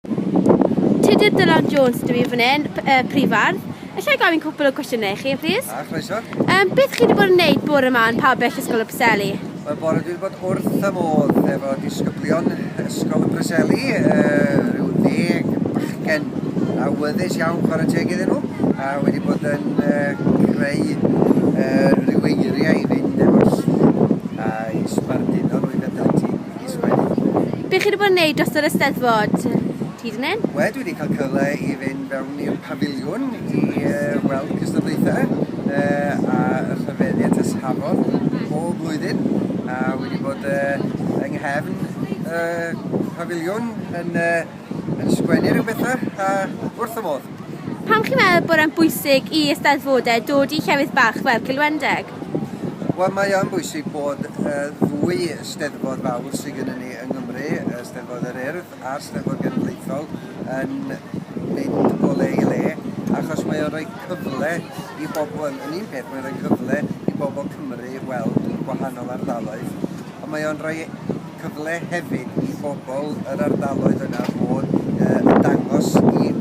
Tudur Dylan Jones dw i fan hyn, Prifardd. Alla i gofyn cwpl o cwestiynau i chi, plîs? A, chroeso. Beth chi wedi bod yn neud bore 'ma yn pabell Ysgol y Preseli? Wel, bore dwi wedi bod wrth y modd efo disgyblion Ysgol y Preseli, rhyw ddeg bachgen awyddus iawn chwarae teg iddyn nhw, a wedi bod yn creu rhyw eiriau i fynd efo'r llun a i sbarduno nhw i fynd ati i sgwennu. Be chi wedi bod yn neud dros yr Eisteddfod hyd yn hyn? Wel, dwi wedi cael cyfle i fynd fewn i'r pafiliwn i weld cystadlaethau a rhyfeddu at y safon bob blwyddyn a wedi bod yng nghefn y pafiliwn yn yn sgwennu rhyw bethau a wrth y modd. Pam chi'n meddwl bod e'n bwysig i Eisteddfodau dod i llefydd bach fel Cilwendeg? Wel, mae o'n bwysig bod y ddwy Steddfod fawr sydd gennym ni yng Nghymru, y Steddfod yr Urdd a'r Steddfod Genedlaethol, yn mynd o le i le, achos mae o'n rhoi cyfle i bobl, yn un peth, mae'n rhoi cyfle i bobl Cymru weld gwahanol ardaloedd, ond mae o'n rhoi cyfle hefyd i bobl yr ardaloedd yna fod yn dangos i